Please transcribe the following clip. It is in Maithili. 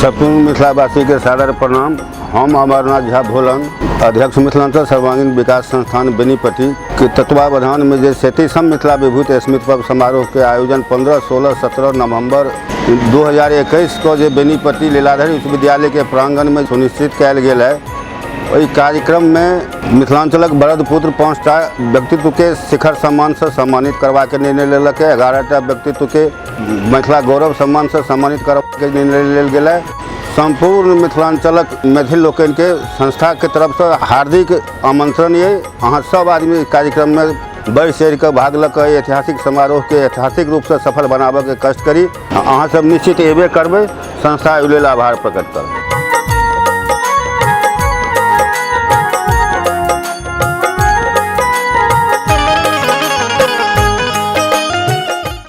सम्पूर्ण मिथिलावासीके सादर प्रणाम। हम अमरनाथ झा भोलन, अध्यक्ष, मिथिलांचल सर्वांगीण विकास संस्थान, बेनीपट्टी के तत्वावधान में जे 37म मिथिला विभूति स्मृति पर्व समारोह के आयोजन 15, 16, 17 नवंबर 2021 को जे बेनीपट्टी लीलाधर उच्च विद्यालय के प्रांगण में सुनिश्चित कयल गेल है, ओहि कार्यक्रम में मिथिलांचलक वरद पुत्र 5टा व्यक्तित्व के शिखर सम्मान से सम्मानित करबाक निर्णय लेलक है। 11टा व्यक्तित्व के मिथिला गौरव सम्मान से सम्मानित करबाक निर्णय लेल गेल है। सम्पूर्ण मिथिलांचलक मैथिल लोकनिके संस्थाके तरफसँ हार्दिक आमंत्रण ये। अहाँ सब आदमी कार्यक्रममे बढ़ि चढ़ि कऽ भाग लऽ कऽ ऐतिहासिक समारोहके ऐतिहासिक रूपसँ सफल बनाबऽके कष्ट करी। अहाँ सब निश्चित एबे करबै। संस्था एहि लेल आभार प्रकट करब।